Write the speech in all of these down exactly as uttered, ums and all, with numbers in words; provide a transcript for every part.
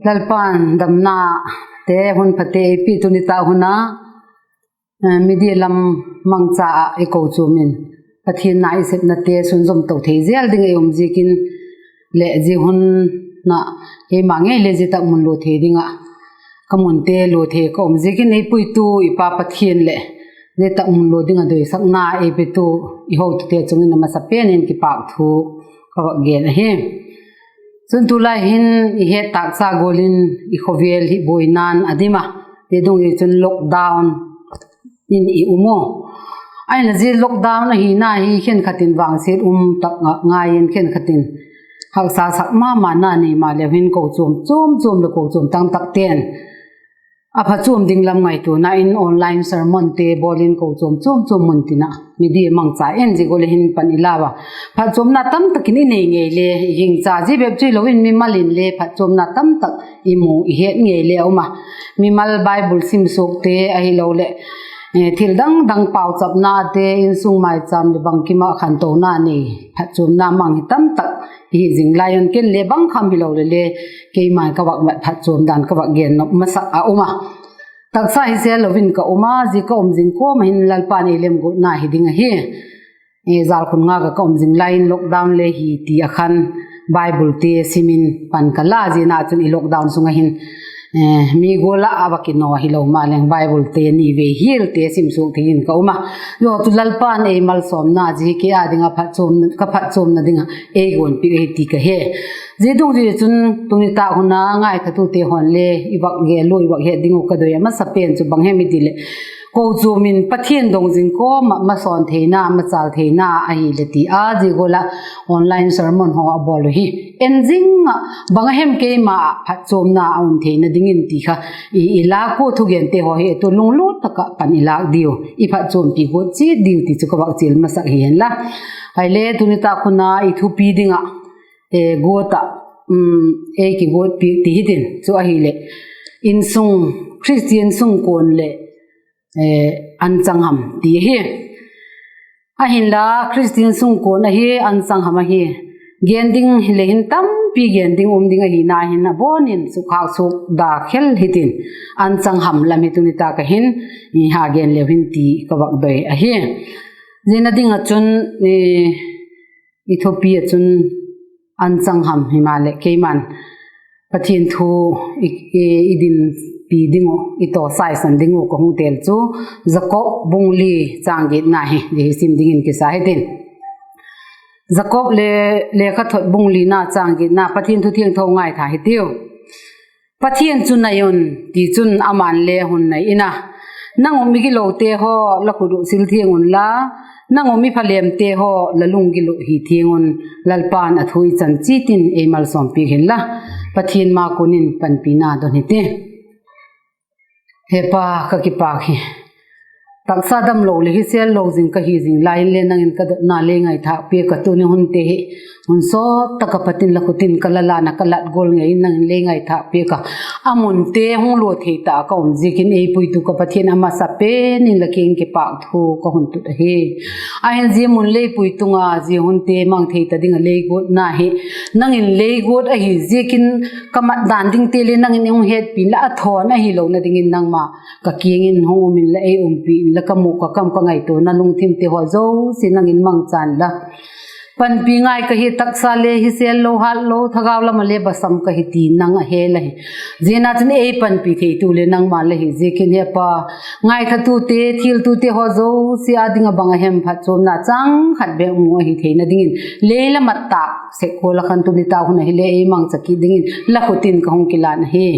Lalpa'n damnate hun phate ei pi tuni tak hun a, media lam mangcha ah i kochuam in Pathian na i sepnate sunzawm to thei zel ding ei um ziakin leh zia hun ah keima ngei le zia tak mun lua thei ding ah ka munte lua thei ka um ziakin ei puitu i Pa Pathian leh zia tak mun lua ding ah doisakna ei petu i hotute chung in a masa pen in kipâk thu ka vak gen ahi. Chun tulai hin i het tâksa gual in i khawvel hi buaina'n a dim a, ti dung i chun lockdown in i um u. Ahinla zia lockdown ahina hi khenkhat in vangsiat um tak ah ngai in khenkhat in haksa sak ma mana nei maleu hin kochuam chuam chuam leh kochuam tam takte'n a phatchuam ding lam ngaituana in online sermonte bawl in kochuam chuam chuam mun tin ah media mangcha en zia gual a hin pan i lau a, phatchuamna tam tak in i nei ngei le i gingcha zia bep chu hilo in mimal in le phatchuamna tam tak i mu i het ngei le a um a, mimal Bible sim suakte ahiloleh thil dang dang pauchapnate, insung maichâm leh bangkim ah khantona nei phatchuamna mang hi tam tak i hi zing lai un ken le bangkham hilo le le keima'n ka vak mat phatchuam dan ka vak gen nop masak a um a, taksa hi sel lo in ka um a, zia ka um zing kawm ah hin Lalpa'n ei lemguatna hi ding ahi. Zalkhun ngak ah ka um zing lai in lockdown le hi ti a khan Biblete sim in pan ka la, ziana chun i lockdown sung ah hin mi gual ah a va kinaw hilo maleng Biblete ni vei hialte sim suak thei in ka um a, zia chu Lalpa'n ei malsawmna zia hi kei â ding ah ka phatchuamna ding ah ei guanpiak ahi ti ka he. Zia dungzui chun tuni tak hun a ngaithatute haw'n le i vak gel u, i vak het ding uh ka doi a masa pen chu bang hem i ti leh, kochuam in Pathian dong zing kawm ah masawn theina, machâl theina ahile ti a zia gual ah online sermon haw a bawl u hi en zing ah bang a hem keima ah phatchuamna a um theina dingin ti kha i lak ua thugente haw hi tu lunglut tak ah pan i lâk diu, i phatchuampi guat chiat diu ti chu ka vak chial masak hi hen la. Ahile tuni tak hun a i thupi ding ah guat ah ei kiguatpiak ti hitin chu ahileh, insung, Khristian sungkuan leh anchang ham ti ahi. Ahinla Khristian sungkuan ahi, anchang ham ahi. Gen ding hile hin tampi gen ding um ding ahina hin a bawn in sukkhâk suak da khel hitin, anchang ham lam hi tuni tak ah hin ha gen leu hin ti ka vak doi ahi. Ziana ding ah chun i thupi ah chun anchang ham himaleh keima'n Pathian thu i dinpi ding uh, i tawsaisan ding uh ka hung tel chu Jakob bung li châng giatna hi, zia hi sim dingin kisa hitin. Jakob le lekhathot bung lina châng giatna, Pathian thu thiangtho ngaitha hitiu. Pathian chu nai un, tichun ama'n le hun nai in a, nang um i gilote haw la khut uh sil thiang unla, nang um i phalêmte haw la lunggil uh hi thiang un. Lalpa'n a thu i chan chiat in ei malsawmpiak hinla, Pathian ma kun in panpina don hiti. He Pa, ka kipâk hi. Taksa damlo leh hisel lo zing ka hi zing lai inle nang in ka dotna lei ngaithâk piak a, tuni hunte hi hun sawt tak ah pat in la khut in ka la lan a ka lat gual ngei in nang in lei ngaithâk piak a, a munte hung lua thei ta ka um ziakin ei puitu ka Pathian a masa pen in la kiang in kipâk thu ka hun tut ahi. Ahin zia mun lei pui tung a zia hunte mang thei ta ding ah lei guatna hi nang in lei guat ahi ziakin ka mat dan dingte le nang in hung hetpi inla, a thawn ahilona dingin nangma ka kiang in hung um inla ei umpi inla, ka mûk ka kam ka ngaituana lungthimte haw zosia nang in mangchan la. Panpi ngai ka hi, taksa le hisel lo, hât lo, thagau lam ah le basam ka hi ti nang a he la hi. Ziana chun ei panpi theitu le nangma la hi ziakin he Pa, ngaithatute, thiltute haw zosia â ding ah bang a hem phatchuamna chang khat bek mu ahi theina dingin lei la mat tâk sek khua la khan tuni tak hun ahile ei mangcha kit dingin la khut in ka hung kilan ahi.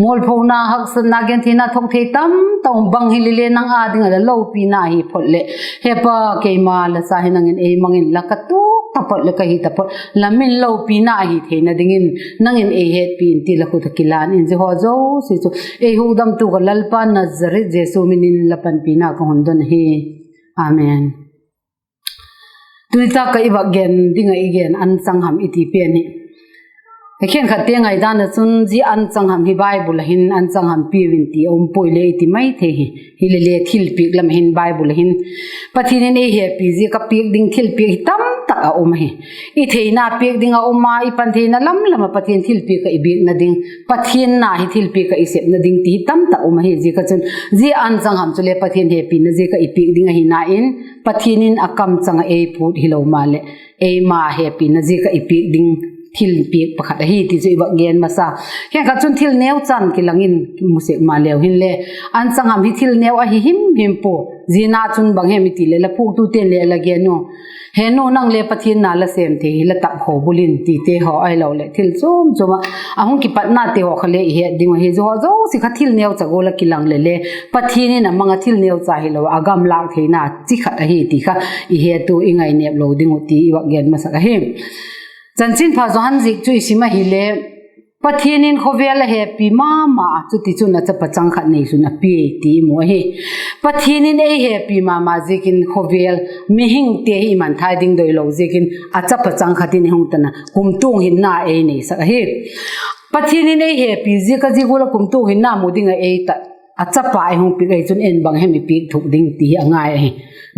Mualphona, haksatna, gentheina, thokthei tamtak um bang hile le nang â ding ah la lopina ahi phot leh, he Pa, keima la cha hi nang in ei mang inla, ka tuak taphot leh ka hi taphot la min lopina ahi theina dingin nang in ei hetpi in ti la khut ah kilan in, zia haw zosia chu ei hukdamtu ka Lalpa Nazareth Jesu min in la panpina ka hun don ahi. Amen. Tuni tak ah i vak gen ding ah i gen anchang ham i ti pen hi, khenkhatte ngaidan ah chun zia anchang ham hi Bible ah hin anchang ham piau in ti a um puai le i ti mai thei hi. Hile le thilpiak lam ah hin Bible ah hin Pathian in ei hepi zia ka piak ding thilpiak hi tamtak a um ahi. I theina piak ding a um a, i pan theina lam lam ah Pathian thilpiak ah i biakna ding, Pathian na hi thilpiak ah i sepna ding ti hi tamtak um ahi. Zia kha chun, zia anchang ham chule Pathian hepina ziak ah i piak ding ahina in, Pathian in a kamchang ah ei phût hilo maleh, eima hepina ziak ah i piak ding thilpiak pakhat ahi ti chu i vak gen masa. Khenkhat chun thil neu chan kilang in mu sek maleu hinle, anchang ham hi thil neu ahi him him pua. Zia na chun bang hem i ti leh, la phuaktute'n le la gen u, He nu, nang le Pathian na la sêm thei hi la tak haw bul in, tite haw ahiloleh thil chuam chuam ah a hung kipatnate haw kha le i het ding uh ahi. Zia haw zosia kha thil neucha gual ah kilang leh le, Pathian in a mang ah thil neucha hilo ah a gam lâk theina chi khat ahi ti kha i het u, i ngainêp lo ding uh ti i vak gen masak ahi. Chanchinpha Johan ziak chu i sim ahile, Pathian in khawvel a hepi ma ma a, chutichun a chapa chang khat neisun a pia ti i mu ahi. Pathian in ei hepi ma ma ziakin khawvel mihingte hi i mangthai ding doilo ziakin a chapa chang khat in ei hung tan a, kumtuang hinna ei neisak ahi. Pathian in ei hepi ziak a zia gual ah kumtuang hinna mu ding ah ei tat, a chapa ei hung piak ahi chun en bang hem i piak thuk ding ti hi a ngai ahi.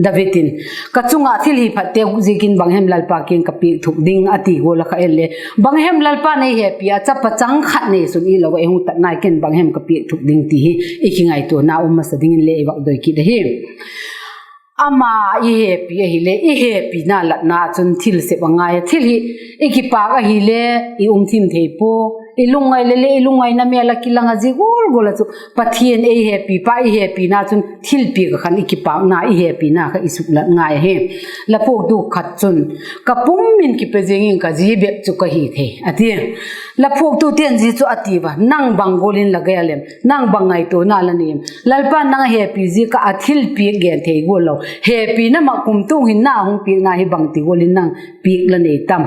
David in, Ka chung ah thil hi phatte ziakin bang hem Lalpa kiang ka piak thuk ding? a ti gual ah kha en le, bang hem Lalpa'n ei hepi a chapa chang khat neisun i lo ah ei hung tatna i ken bang hem ka piak thuk ding ti hi i kingaituana um masa dingin le i vak doi kit ahi. Ama i hepi ahile, i hepina latna chun thil sep a ngai a. Thil hi i kipâk ahile, i um thim thei pua. I lungngai leh le, i lungngaina mêl ah kilang a, zia gual gual ah chu Pathian ei hepipa i hepina chun thilpiak ah khan i kipâkna, i hepina kha i suklat ngai ahi. La phuaktu khat chun, Ka pum in kipe ziang ing ka, zia bep chu ka hi thei, a ti. La phuaktute'n zia chu a ti ua, Nang bang gual in la gel em? Nang bang ngaituana la nei em? Lalpa'n nang a hepi ziak ah a thilpiak gen thei gual lo, hepina ma kumtuang hinna a hung piakna hi bangti gual in nang piak la nei tam?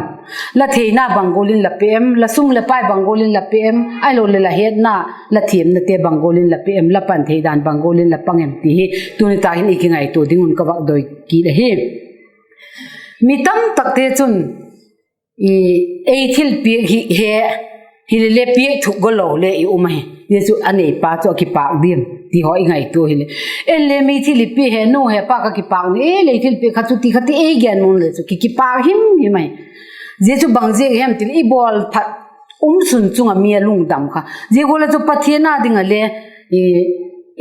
La theina bang gual in la pe em? La sum leh pai bang gual in la pe em? Ahiloleh la hetna, la thiamnate bang gual in la pe em? La pan thei dan bang gual in la pang em ti hi tuni tak hin i kingaitua ding un ka vak doi kit ahi. Mi tamtakte chun, ei thilpiak hi he, hile le piak thuk gual lo le i um ahi. Zia chu a neipa chu a kipâk diam ti haw i ngaitua hile, en le mi thil i pia, He nu, he pa, ka kipâk ni e, lei thilpiak kha chu, ti kha ti ei gen mun le chu ki, kipâk him him ahi. Zia chu bang ziak hem ti le, i bawl phat um sun chung ah mi a lungdam kha, zia gual ah chu Pathian â ding ah le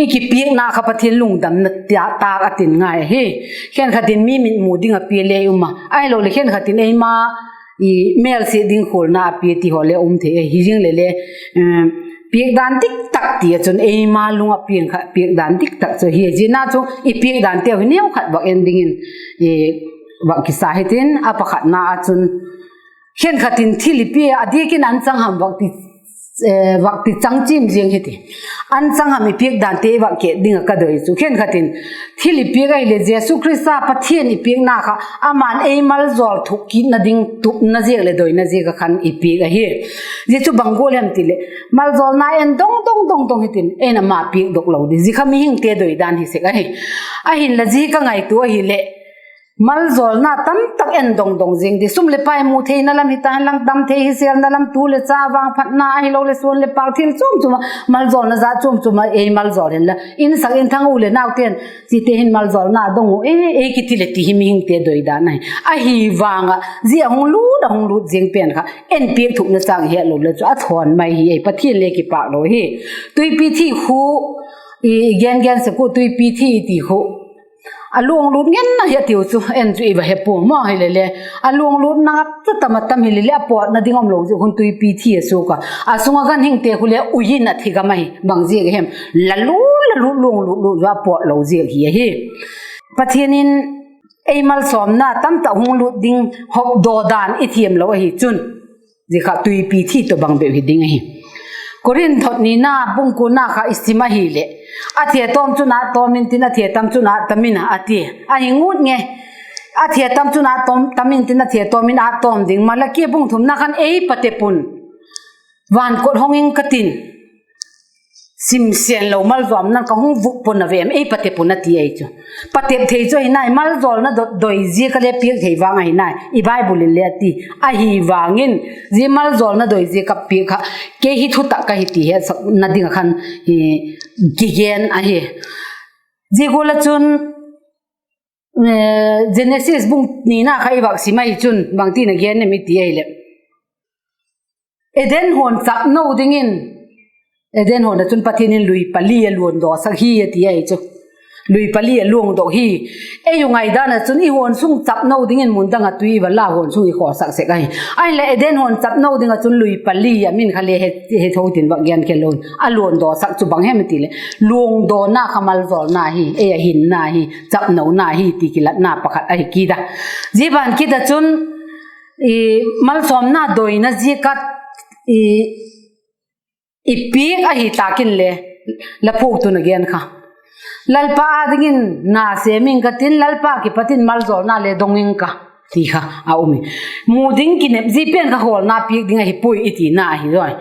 i kipiakna kha Pathian lungdamna tâk a tin ngai ahi. Khenkhat in mi mitmu ding ah pia le um a, ahiloleh khenkhat in eima mêlsiat ding khualna a pia ti haw le um thei ahi. Hi zing leh le, piak dan diktak ti ah chun eima lung ah piang kha piak dan diktak chu hi. Ziana chu i piak danteu hi neukhat vak en dingin vak kisa hitin, a pakhatna ah chun, khenkhat in thil i pia a diak in anchang ham vak ti, vak ti chang chiam ziang hiti. Anchang ham i piak dante i vak ke ding ah ka doi chu, khenkhat in thil i piak ahileh Jesu Khrista Pathian i piakna kha, ama'n ei maljawl thuk kitna ding tupna ziak leh doina ziak ah khan i piak ahi. Zia chu bang gual hem ti leh, maljawlna en dong dong dong dong hitin, en ama piakdok lo di, zia kha mihingte doi dan hi sek ahi. Ahinla zia ka ngaitua ahileh, maljawlna tamtak en dong dong ziang di, sum leh pai mu theina lam hita henlang, damthei hisêlna lam, tu leh cha, vangphatna, ahiloleh suan leh pâk, thil chuam chuam ah, maljawlna jat chuam chuam ah ei maljawl inla, insak inthang, u leh naute'n, Chite hin maljawlna dong u e, ei kiti leh ti hi mihingte doi dan ahi. Ahi vang ah zia a hung lût, a hung lût ziang pen kha, en piak thukna chang i het lo le chu a thawn mai hi, ei Pathian le kipâk lo hi. Tuipi thi khu, i gen gen sek u, tuipi thi i ti khu, a luang lût ngen ahi a tiu chu, en chu i va he pua maw, hileh le, a luang lûtna chu tam a tam hileh le, a pawtna ding um lo ziak khun tuipi thi a suak a, a sung ah ganhingte khu le ui in a thi gam ahi. Bang ziak hem? La lût, la lût, luang lût lût a pawt lo ziak hi ahi. Pathian in ei malsawmna tamtak hung lût ding hawkdaw dan i thiam lo ahi chun, zia kha tuipi thi tawh bang bep hi ding ahi. Korinth thot nina bung kuana kha i sim ahileh, a thi a tawm chun a tawm intin, a thi a tam chun a tam in a, a ti. Ahi ngut nge, a thi a tam chun a tawm, tam intin, a thi a tawm in a tawm ding. Malaki bung thumna khan ei patep un, van kot hong ing ka tin, simsen lo malsawmna'n ka hung vuk pon a ve em, ei patep un a ti ahi chu. Patep thei chu ahi nai, maljawlna doi ziak a le piak thei vang ahi nai, i Bible in le a ti. Ahi vangin, zia maljawlna doi ziak a piak kha, kei hi thutak ka hi ti hetsakna ding ah khan kigen ahi. Zia gual ah chun, Genesis bung nina kha i vak sim ahi chun bangtin a gen em i ti ahileh, Eden huan chapno dingin, Eden huan ah chun Pathian in lui pali a luandawsak hi a ti ahi chu. Lui pali a luangdok hi. Ei u ngaidan ah chun i huan sung chapno dingin mun dang ah tui i va la huan sung i khawsak sek ahi. Ahinleh Eden huan chapno ding ah chun lui pali a min kha le he tho tin vak gen khe lo in a luandawsak chu bang hem i ti leh, luangdawna kha maljawlna hi, ei a hinna hi, chapnona hi ti kilatna pakhat ahi kit a. Zia ban kit ah chun malsawmna doina ziak ah i piak ahi tâk inle, la phuaktu'n a gen kha, Lalpa â dingin na sêm ing ka tin, Lalpa kipat in maljawlna le dong ing ka, ti kha a um i. Mu ding kinep zia pen kha hawlna piak ding ahi puai i tina ahi zawi.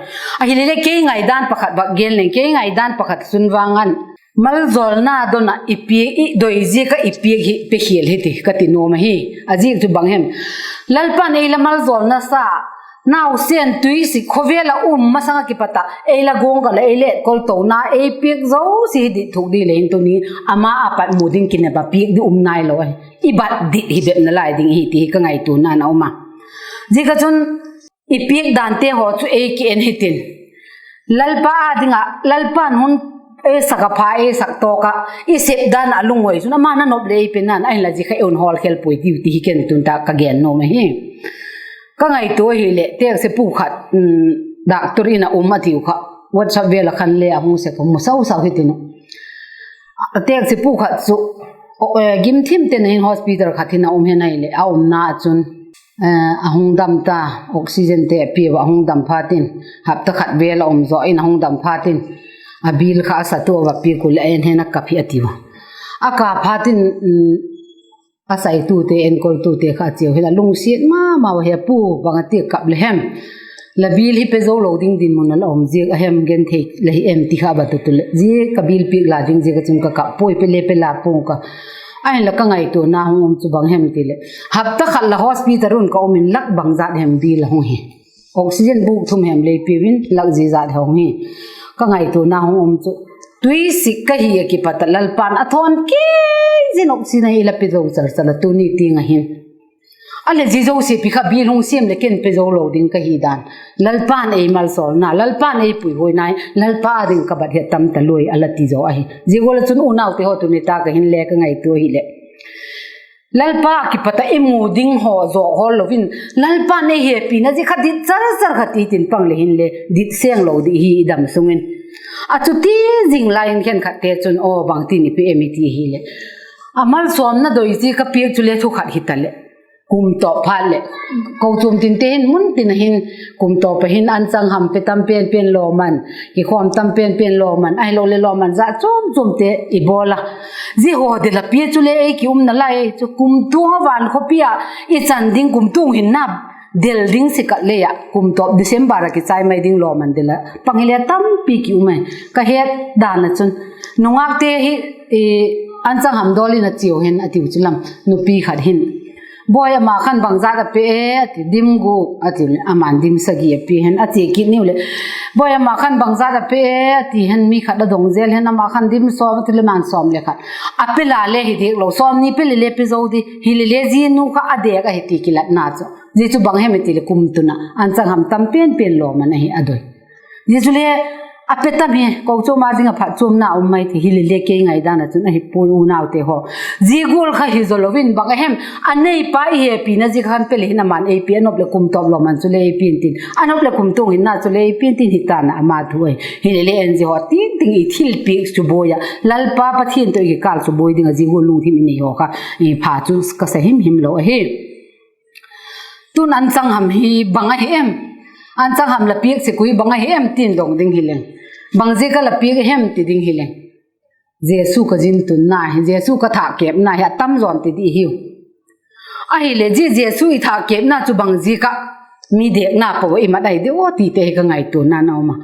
Ahileleh kei ngaidan pakhat vak gen leng, kei ngaidan pakhat chun vang an, maljawlna don ah i piak, i doi ziak ah i piak hi pekhial hi ti ka ti nuam ahi. A ziak chu bang hem? Lalpa'n ei la maljawlna sa, nausen tuisik khawvel ah um masang ah kipat ah ei la guanggal ah ei letkoltona ei piak zosia hi dit thuk di le hin tuni ama a pat mu ding kinep a piak di um nailo ahi. I bat dit hi bepna lai ding hi ti hi ka ngaituana'n a um a. Ziak ah chun i piak dante haw chu ei ki en hitin, Lalpa â ding ah Lalpa'n hun ei sak a pha ei sak tawk ah i sep dan ah a lungawi chun ama'n a nop leh ei pe nan, ahinla zia kha ei un hawlkhel puai tiu ti hi ken tun tak ka gen nuam ahi. Ka ngaitua ahileh teksepu khat, doctor in a um a tiu kha, WhatsApp vel ah khan le a hung sek a mu sau sau hitin uh. Teksepu khat chu gimthim ten hin hospital khat hin a um hen ahileh a umna ah chun a hung dam ta, oxygente a pia ua a hung dam phat in, hapta khat vel a um zaw in a hung dam phat in, a bill kha a satu a va piak u leh a en hen a kap hi a tiu. A kap phat in a saitute, enkoltute kha a chiau hi la lungsiat ma mau ahi a, Pu, bang a ti kap le hem? La bill hi pe zo lo ding dinmun a la um ziak a hem, genthei la hi em? ti kha a va tut u leh, zia ka bill piak la ding ziak ah chun ka kap puai, pe le pe la pua'ng ka. Ahinla ka ngaituana hung um chu bang hem ti leh, hapta khat la hospital un ka um in lak bangzat hem bill a hung hi? Oxygen bûk thum hem lei piu in lak zia zat hung hi. Ka ngaituana hung um chu, tuisik ka hi a kipat ah Lalpa'n a thawn kei zin oxygen a i la pe zo chal chal a tuni tiang a hin. A leh zia zosia pi kha bill hung siam leh ken pe zo lo ding ka hi dan, Lalpa'n ei malsawlna, Lalpa'n ei puihuaina hi Lalpa â ding ka bat hi a tam ta luai a la ti zaw ahi. Zia gual ah chun unaute haw, tuni tak ah hin le ka ngaitua ahileh, Lalpa kipat ah i mu ding haw zawk hawl lo in, Lalpa'n ei hepina zia kha dit char char kha ti tin pang le hinle dit seng lo di hi i dam sung in. A chuti zing lai in khenkhatte chun, aw, bangtin i pe em i ti hileh, a malsawmna doi zia ka piak chule thu khat hi ta leh, kum tawp phat leh, kochuam tinte hin mun tin a hin, kum tawp a hin anchang ham pe tam pen pen lawman, kikhawm tam pen pen lawman, ahiloleh lawman zat chuam chuamte i bawl a. Zia haw del a pia chule ei ki umna lai chu kumtuang a van khawpi ah i chan ding kumtuang hinna del ding sikat lei ah kum tawp December ah kichai mai ding lawman del a pang hile tampi ki um ai. Ka het dan ah chun nungâkte hi anchang ham dawl in a chiau hen a tiu chu lam, nupi khat hin, Bawi, ama khan bangzat a pe e? a ti. Dim guk a ti leh, ama'n dim sagi a pia hen a chia kit niu leh, Bawi, ama khan bangzat a pe e? a ti hen, mi khat a dong zel hen, ama khan dim sawm a ti leh, ama'n sawm le khat a pe la le hi diak lo, sawmni pe le le pe zo di, hilele zia nu kha a dek ahi ti kilatna chu. Zia chu bang hem i ti leh kum tun ah anchang ham tam pen pen lawman ahi a doi. Zia chule a pe tam hi, kochuam â ding ah phatchuamna um mai ti hilele kei ngaidan ah chun ahi puai unaute haw. Zia gual kha hi zaw lo in bang a hem, a neipa i hepina zia khan pe le hin ama'n ei pia, a nop leh kum tawp lawman chule ei pia intin, a nop leh kumtuang hinna chule ei pia intin hi ta'n a ama thu ahi. Hilele en zia haw ting ting i thilpiak chu buai ah Lalpa Pathian tawh i kikâl chu buai ding ah zia gual lungthim i nei haw kha pha chu ka sa him him lo ahi. Tun anchang ham hi bang ahi em? Anchang ham la piak sek uh hi bang ahi em tin dong ding hileng, bang ziak ah la piak hem ti ding hileng, Jesu ka zin tunna hi, Jesu ka thâkkêpna hi a tam zaw in ti di hiu. Ahileh zia Jesu i thâkkêpna chu bang ziak ah mi dêkna pau ah i mat ahi diu a tite hi ka ngaituana'n a um a.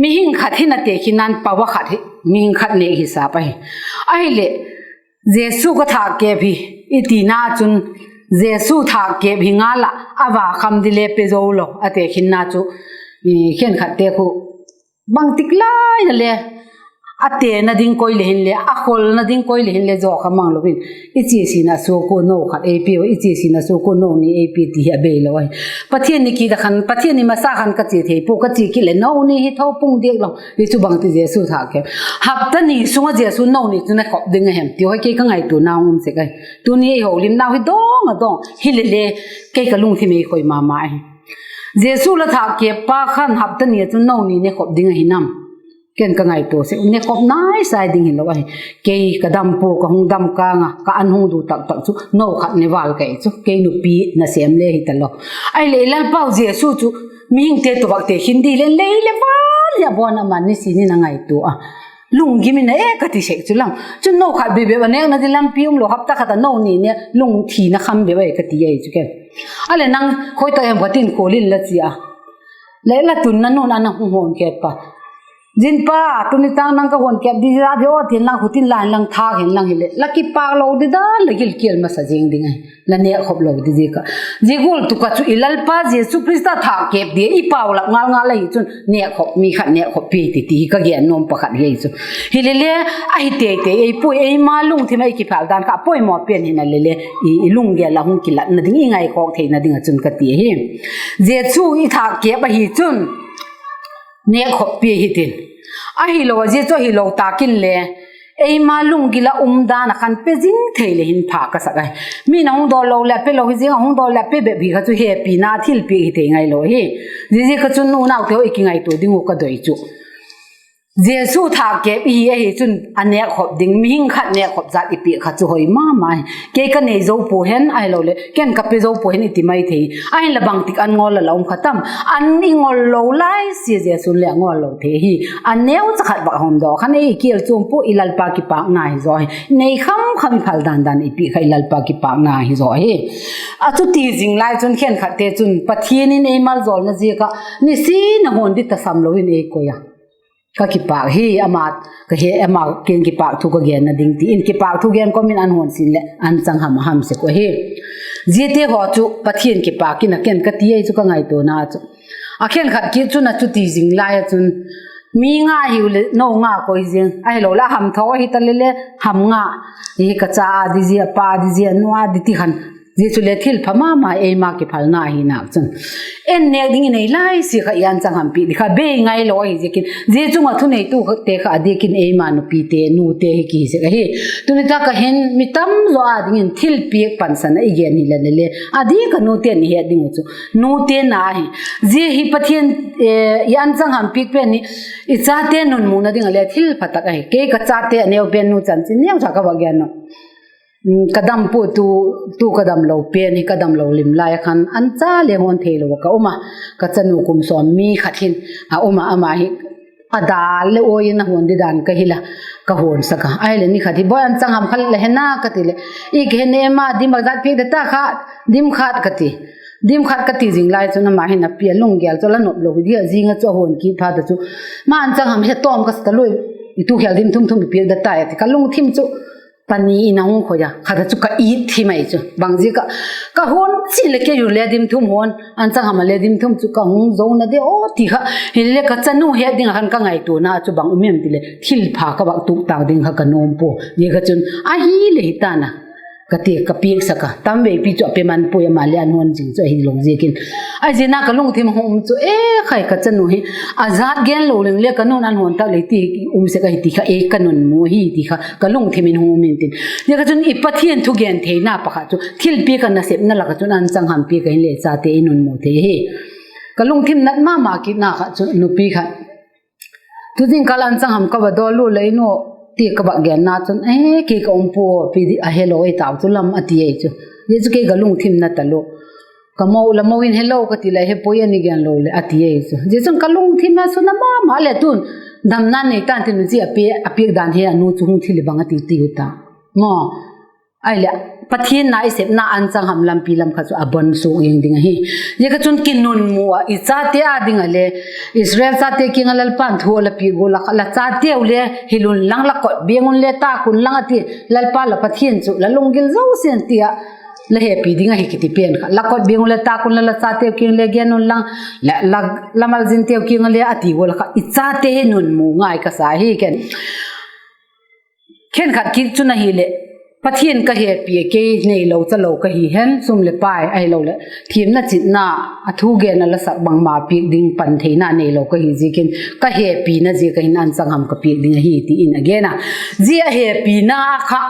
Mihing khat hin a tekhinna'n pau a khat hi, mihing khat nêk hisap ahi. Ahileh Jesu ka thâkkêp hi i tina chun, Jesu thâkkêp hi ngal ah a va kham di le pe zo lo a tekhinna chu, khenkhatte khu bangtik lai a le a tena ding koi le hinle, a kholna ding koi le hinle zaw kha mang lo in, i chia sina suak ua no khat ei pia, i chia sina suak ua no ni ei pia ti hi a bei lo ahi. Pathian ni kit a khan, Pathian ni masa khan ka chia thei pua, ka chia kit leh no ni hi tho pung diak lo. Hi chu bangti Jesu thak ke. Hapta ni sung ah Jesu no ni chu ne khop ding a hem ti hi kei ka ngaituana um sek ahi. Tuni ei houlimnau hi dawng a dawng. Hilele kei ka lungthim ei khoi ma ma ahi. Jesu la thak ke pa khan hapta ni a chun no ni ne khop ding ahi nam. Ken ka ngaitua sek, ne khop nai sai ding hilo ahi. Kei ka dam pua, ka hung dam kâng a, ka an hung du tak tak chu, no khat ne val ka hi chu, kei nupi nasêm le hi talo. Ahileh i Lalpau Jesu chu, mihingte tawh vak tekhin di le, lei leh van hi a bawn a, aman nisin in a ngaitua a. Lunggim in a e ka ti sek chu lam. Chun no khat bep bep a nêkna di lampi umlo, hapta khat a no ni ne, lungthina kham bep ahi ka ti ahi chu ken. A leh nang khoi tak em ka tin khual in la chia a. Leh la tunna nu'n a na hung huan kêt pa. Zin pa, tuni tâng nang ka huan kêp di a di aw tin lang, khut in la inlang thâk hen lang hileh, la kipâk lo di dan la gilkial masa zing ding ahi. La nêk khop lo di ziak a. Zia gual tuk ah chu i Lalpa Jesu Khrista thâk kêp dia i paulap ngal ngal ahi chun nêk khop, mi khat nêk khop pi ti ti hi ka gen nuam pakhat hi ahi chu. Hilele, ahi tei tei ei puai, eima lungthim ah i kiphal dan kha a poimaw pen hina lele, i, i lunggel ah hung kilatna ding, i ngaikhawk theina ding ah chun ka ti ahi. Jesu i thâk kêp ahi chun nêk khop pi hitin. Ahilo a, zia chu ahilo tâk inle, eima lunggil ah um dan ah khan pe zing thei leh hin pha ka sak ahi. Mi'n a hung dawl lo leh a pe lo hi zing, a hung dawl leh a pe bep hi kha chu hepina thilpiak hi thei ngailo ahi. Ziaziak a chun unaute haw, i kingaitua ding uh ka doi chu, Jesu thâk kêp i hi ahi chun a nêk khop ding, mihing khat nêk khop zat i piak kha chu hoi ma ma hi. Kei ka nei zo pua hen, ahiloleh ken ka pe zo pua hen i ti mai thei. Ahinla bangtik an ngawl la la um kha tam? An i ngawl lo lai sia Jesu'n le a ngawl lo thei hi. A neucha khat vak hawm daw khan ei kial chuam pua, i Lalpa kipâkna hi zaw hi. Nei kham kham i phal dan dan i piak kha i Lalpa kipâkna hi zaw hi. A chuti zing lai chun khenkhatte chun Pathian in ei maljawlna ziak ah nisin a huan di tasam lo in ei koi a. Ka kipâk hi, ama, ka he, ama kiang kipâk thu ka genna ding ti in kipâk thu gen kawm in an huan sin leh an changham a ham sek uh ahi. Ziate haw chu Pathian kipâk in a ken ka ti ahi chu ka ngaituana chu. A khenkhat kit chun a chuti zing lai ah chun mi nga hiu leh no nga koi zing, ahiloleh a ham tho ahi ta lele ham nga, hi ka cha a di zia, pa di zia, nu a di ti khan. Zia chule thil pha ma ma, eima kiphalna ahi nak chun, en nêk dingin ei lai sia kha i an changham piak di kha bei ngailo ahi ziakin, zia chung ah thuneitute kha a diak in eima nupite, nute hi kihi sek ahi. Tuni tak ah hin mi tam zaw â dingin thilpiak pansan a i gen hi la lele, a diak a nute ni het ding uh chu nute na hi. Zia hi Pathian, eh, i an changham piak pen hi i chate nunmuna ding ah le thil pha tak ahi. Kei ka chate a neu pen nu chanchin neucha ka va gen a. Ka dam pua, tu, tu ka damlo pen hi, ka damlo lim lai a khan an cha le hawn theilo ah ka um a, ka chanu kum sawm mi khat hin a um a, ama hi a dal le awi in a huan di dan ka hil a, ka huansak a. Ahileh ni khat hi, Bawi, an changham kha la he na, ka ti leh, I ka he ne em a, dim a zat piak de ta kha, dim khat, ka ti. Dim khat ka ti zing lai chun ama hin a pia lunggel chu la nop lo hi dia, zing ah chu a huan kit phat a chu, ma an changham he tawm ka sa ta lui, i tu khel dim thum thum i piak de ta, a ti. Ka lungthim chu pani in a hung khoi a, khat a chu ka it thim ahi chu. Bang ziak ah, ka huan chin leh kei u le dim thum huan, an changham a le dim thum chu ka hung zo na de aw ti kha. Hileh ka chanu het ding ah khan ka ngaituana chu bang um em ti leh, thil pha ka vak tuk tâk ding kha ka nuam pua. Zia kha chun ahileh hi ta'n a, ka ti, ka piaksak a. Tamveipi chu a pe man puai, ama le an huan zing chu ahilo ziakin. Ahi zia na ka lungthim hung um chu, e khai, ka chanu hi a zat gen lo leng le ka nu'n an huan tak lei ti um sek ahi ti kha, ei ka nunmu hi ti kha ka lungthim in hung um intin. Zia kha chun i Pathian thugen theina pakhat chu thilpiak ah nasepna lak ah chun an changham piak a hinle chate i nunmu thei hi. Ka lungthim nat ma ma kitna kha chu nupi khat, tu zingkal an changham ka va dawl lua leh, i nu, ti ka va genna chun, e, kei ka um pua, pi di a helo ei tau chu lam, a ti ei chu. Zia chu kei ka lungthim na talua. Ka mo la mo in helo ka ti leh, he puai, a ni gen lo leh, a ti ei chu. Zia chun ka lungthim a suna ma ma leh, tun damna nei ta'n tin, zia a piak dan he a nu chu hung thil i bang a ti ti u ta, maw? Ahileh, Pathian na i sepna an changham lampi lam kha chu a bon suk ing ding ahi. Zia kha chun kinunmu ah i chate â ding ah le, Israel chate kiang ah Lalpa'n thu a la piak gual ah kha, la chateu le hil unlang, la kot beng un le tâk unlang, a ti. Lalpa la Pathian chu la lunggil zosia'n ti ah la hepi ding ahi kiti pen kha, la kot beng un le tâk unlang, la chateu kiang le gen unlang, la, la, la malzinteu kiang ah le, a ti gual ah kha i chate hi nunmu ngai ka sa hi ken. Khenkhat kit chun ahileh, Pathian ka hepi a, kei neilo chalo ka hi hen, sum leh pai ahiloleh thiamna chitna, a thugen a la sak bangma piak ding pan theina neilo ka hi ziakin, ka hepina ziak a hin anchang ham ka piak ding ahi, ti in a gen a. Zia a hepina kha,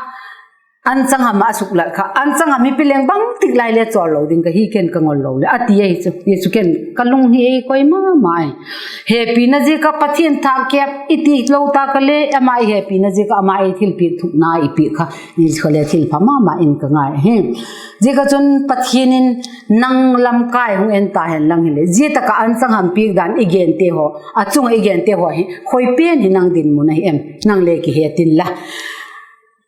anchang ham a suklat kha, anchang ham hi pi leng bangtik lai le chawllo ding ka hi, ken ka ngollo leh, a ti ahi chu. Zia chu ken ka lung hi ei koi ma ma ahi. Hepina ziak a Pathian thâkkêp i ti lo ta ka le, ama i hepina ziak a ama ei thilpiak thukna i piak kha, i kha le thil pha ma ma in ka ngai ahi. Ziak a chun Pathian in nang lamkai hung en ta hen lang hileh, zia tak ah anchang ham piak dan i gente haw, a chung ah i gente haw hi khoi pen hi nang dinmun ahi em? Nang le kihet inla.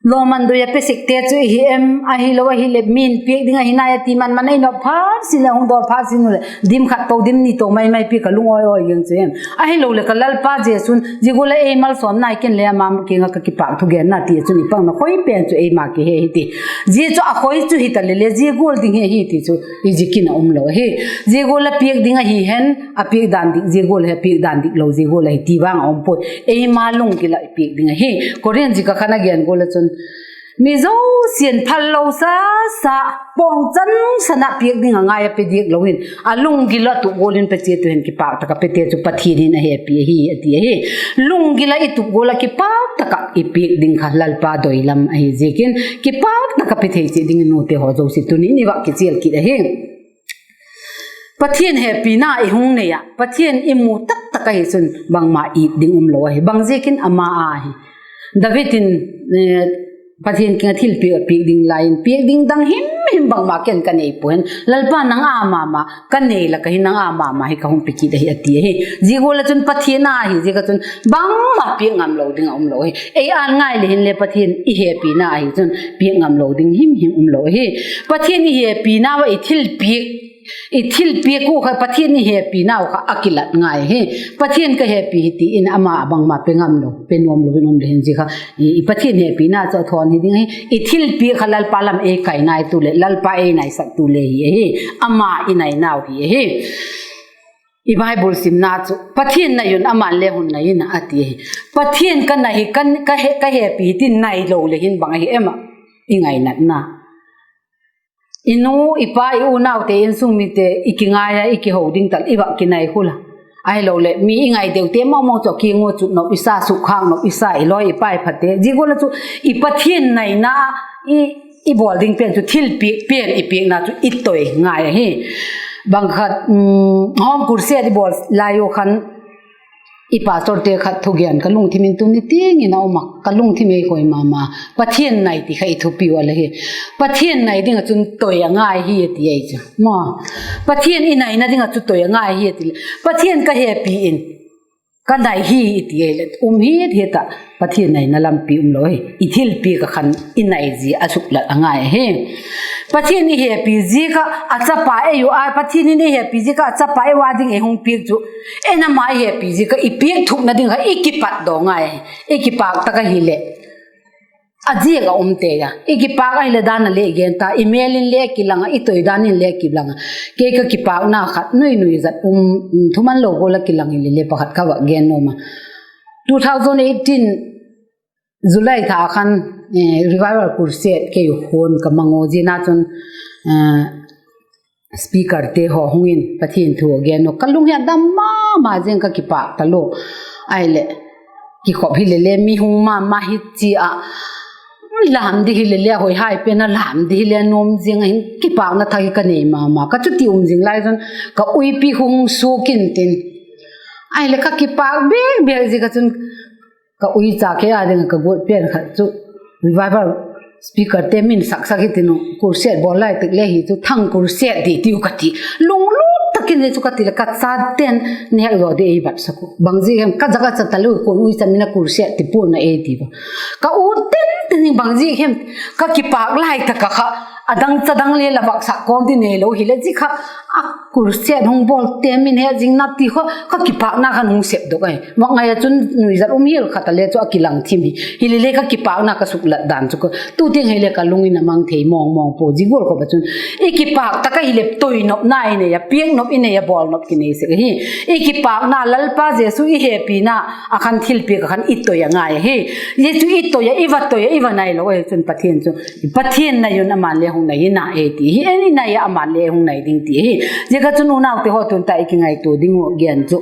Lawman doi a pe sekte chu i hi em? Ahilo ahileh, min piak ding ahi nai a ti man man ei nop phat sin leh, hung dawn phat sin u leh, dim khat to dim ni to mai mai piak ka lung awi awi ding chu em? Ahiloleh ka Lalpa Jesu'n zia gual a ei malsawm nai, ken le ama kiang ah ka kipâk thugenna ti chun i pang na khoi pen chu eima kihe hi ti. Zia chu a khoi chu hita leh le, zia gual ding hi ahi ti chu i zik in a umlo ahi. Zia gual a piak ding ahi hen, a piak dan dik, zia gual hi a piak dan dik lo, zia gual ahi ti vang a um puai. Eima lunggil ah i piak ding ahi. Korinth zik a khan a gen gual ah chun, mi zosia'n phallo sa sa, pawngchan san ah piak ding a ngai a pe diak lo in, a lunggil ah tup gual in pe chiat u hen, kipâk tak ah pete chu Pathian in a hepi ahi, a ti ahi. Lunggil ah i tup gual ah kipâk tak ah i piak ding kha Lalpa doi lam ahi ziakin, kipâk tak ah pe thei chiat dingin nute haw zosia tuni'n i vak kichial kit ahi. Pathian hepina i hung nei ah, Pathian i mu tak tak ahi chun bangma it ding umlo ahi. Bang ziakin? Ama â hi. David in, eh, Pathian kiang ah thilpiak a piak ding lai in, piak ding dang him him bangma ken ka nei pua'n, Lalpa nang â ma ma ka nei lak ah hin, nang â ma ma hi ka hung pe kit ahi, a ti ahi. Zia gual ah chun Pathian â hi ziak ah chun bangma piak ngamlo ding a umlo ahi. Ei ân ngai le hinle Pathian i hepina ahi chun piak ngamlo ding him him umlo ahi. Pathian i hepinau ah i thilpiak, i thilpiak u kha Pathian i hepinau kha a kilat ngai hi. Pathian ka hepi hi ti in ama bangma pe ngamlo, pe nuamlo in um le hin, zia kha i, i Pathian hepina chu a thawn hi ding ahi. I thilpiak kha Lalpa lam ei kai nai tu leh, Lalpa ei naisak tu le hi ahi. Ama i nainau hi ahi. I Bible simna chu, Pathian nai un, ama'n le hun nai in, a ti ahi. Pathian ka nai hi, ka, ka he, ka hepi hi ti nailo le hin bang ahi em ah i ngainatna? I nu, i pa, i unaute, insung mite i kingai a, i kiho ding tal i vak kinai khul a. Ahiloleh mi i ngai deute mawngmawng chu a kiang ua chut nop i sa, sukkhâk nop i sa, i lawi i pai phate. Zia gual ah chu i Pathian naina i, i bawl ding pen chu thilpiak pen i piakna chu i toi ngai ahi. Bang khat, um, home crusade i bawl lai u khan, i pastorte khat thugen ka lungthim in tuni tiang in a um a, ka lungthim ei khoi ma ma. Pathian nai ti kha i thupiu a la hi. Pathian nai ding ah chun toi a ngai hi, a ti ahi chu. Maw, Pathian i naina ding ah chu toi a ngai hi, a ti leh, Pathian ka hepi in, ka nai hi i ti ahileh, um hiat hiat ah Pathian naina lampi umlo ahi. I thilpiak ah khan i nai zia a suklat a ngai ahi. Pathian i hepi ziak ah a chapa ei u a, Pathian in ei hepi ziak ah a chapa ei u a ding ei hung piak chu, en ama i hepi ziak ah i piak thukna ding kha i kipatdaw ngai ahi. I kipâk tak ahileh, a ziak a um tei a. I kipâk ahileh dan a le gen ta, i mêl in le kilang a, i toi dan in le kilang a. Kei ka kipâkna khat nui nui zat um, thuman lo gual a kilang hile le pakhat ka vak gen nuam a. Two thousand eighteen July tha khan, eh, Revival Crusade kei hun ka mang u, zia na chun, eh, speakerte haw hung in Pathian thu a gen u, ka lung hi a dam ma ma zing, ka kipâk talua. Ahileh, kikhop hile le mi hung ma ma hi chi a, lam di hile le a hoi hai pen a, lam di hile a nuam zing a hin, kipâkna thak hi ka nei ma ma. Ka chuti um zing lai chun ka uipi hung suak intin, ahileh ka kipâk bêk bêk ziak ah chun, ka uicha kei a ding ah ka guat pen khat chu Revival speakerte min saksak hitin u, crusade bawl lai tak le hi chu Thang Crusade di tiu ka ti. Lunglut tak in zia chu ka ti leh ka chate'n, nêk zaw di ei batsak u. Bang ziak hem, ka zak a cha talua, kuan uicha min a crusade ti pua'n a ei ti ua. Ka ut ten ten in bang ziak hem, ka kipâk lai tak ah kha a dang cha dang le la vaksak kawm di neilo hileh, zia kha a crusade hung bawlte min he zing na ti kha, ka kipâkna khan hung sepdok ahi. Vak ngai ah chun nuizat um hial khat a le chu a kilang thim hi. Hilele ka kipâkna ka suklat dan chu ka, tu tiang hile ka lung in a mang thei mawng mawng pua. Zia gual khop ah chun i kipâk tak ahileh toinopna i nei a, piaknop i nei a, bawlnop kinei sek ahi. I kipâkna Lalpa Jesu i hepina a khan thilpiak ah khan i toi a ngai ahi. Zia chu i toi a, i va toi a, i va nailo ahi chun Pathian chu, Pathian nai un aman le hung nai in a ei ti hi, en i nai a aman le hung nai ding ti hi. Zia kha chun unaute haw, tun ta i kingaitua ding uh gen chu,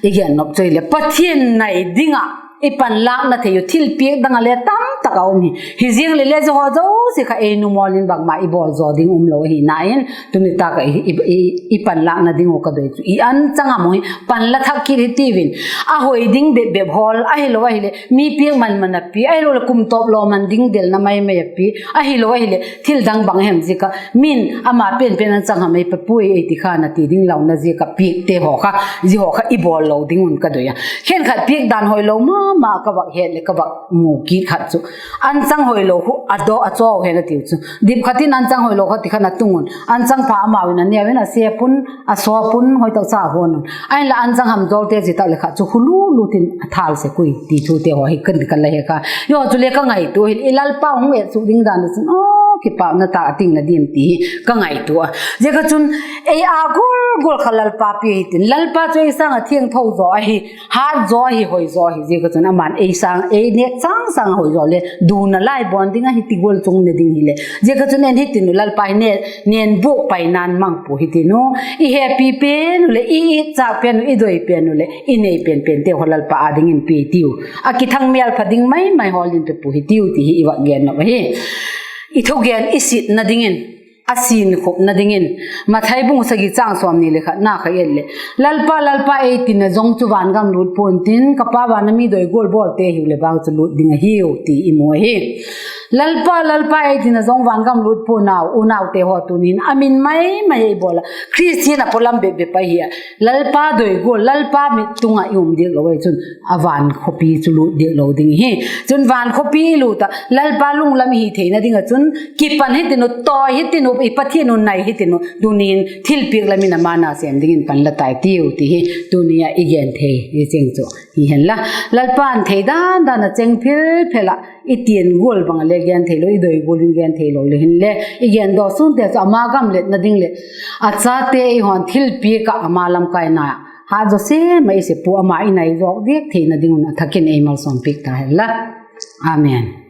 i gen nop chu hileh Pathian nai ding ah i panlâkna thei uh thilpiak dang ah le tamtak a um hi. Hi ziang leh le zia haw zosia kha ei numawl in bangma i bawl zaw ding umlo ahina in, tuni tak ah i, i, i, i panlâkna ding uh ka doi chu i anchang ham uh hi panla thak kit hi tiu in, a hoi ding bep bep hawl ahilo ahileh mi piak man man a pi, ahilo leh kum tawp law man ding delna mai mai a pi, ahilo ahileh thil dang bang hem ziak ah min ama pen pen anchang ham ei pe puai ei ti kha na ti ding launa ziak ah piakte haw kha, zia haw kha i bawl lo ding un ka doi a. Khenkhat piak dan hoilo ma ma ka vak het leh ka vak mu kit khat chu, anchang hoilo khu a daw a chaw hen a tiu chu, dip khat in anchang hoilo kha ti khan a tung un, anchang pha amau in a neu in a sep un, a sawp un, hoi tak cha a huan un. Ahinla anchang ham zawlte zia tak leh kha chu khu lut lut in a thal sek ui ti thute haw hi kan, kan la he kha. Zia haw chule ka ngaitua hi, i Lalpa hung et suk ding dan ah chun, aw, kipâkna tak a tingna diam ti hi ka ngaitua a. Zia kha chun ei a gual gual kha Lalpa pia hitin, Lalpa chu ei sâng ah thiangtho zaw ahi, hat zaw ahi, hoi zaw ahi. Zia kha chun aman ei sâng, ei nêk sâng sâng a hoi zaw le duna lai bawn ding ahi ti gual chung ne ding hileh, zia kha chun en hitin u, Lalpa hi ne, nen buak paina'n mang pua hitin u, i hepi pen u leh i, i châk pen u, i doi pen u leh i nei pen pente haw Lalpa â dingin pia tiu. A kithang mêlpha ding mai mai hawl in pe pua hitiu ti hi i vak gen nop ahi. I thugen i sitna dingin, a sinkhopna dingin, Mathai bung sagi châng sawmni leh khatna kha et leh, Lalpa, Lalpa ei tina zong chu van gam lut pua'n tin, ka Pa van a mi doi gual bawlte hiu leh vang chu lut ding ahiu ti i mu ahi. Lalpa, Lalpa ei tina zong van gam lut pua'n au, unaute haw, tuni'n a min mai mai ei bawl a, Khristian a pawlam bep bep ahi a, Lalpa doi gual, Lalpa mit tung ah i um diak lo ahi chun a van khawpi chu lut diak lo ding hi. Chun van khawpi i lut ah Lalpa lunglam i hi theina ding ah chun kipan hitin u, tawi hitin u, i Pathian u nai hitin u, tuni'n thilpiak lam in ama na sêm dingin pan la tai tiu ti hi tuni ah i gen thei hi cheng chu hi hen la. Lalpa'n thei dan dan a cheng phil phel ah i tian gual bang a le gen theilo, i doi gual in gen theilo le hinle, i gen daw sunte chu ama gam letna ding leh a chate ei hawn thilpiak ah ama lamkaina hat zaw sêm ah i sep pua, ama i nai zawk diak theina ding un a thak in ei malsawmpiak ta hen la. Amen.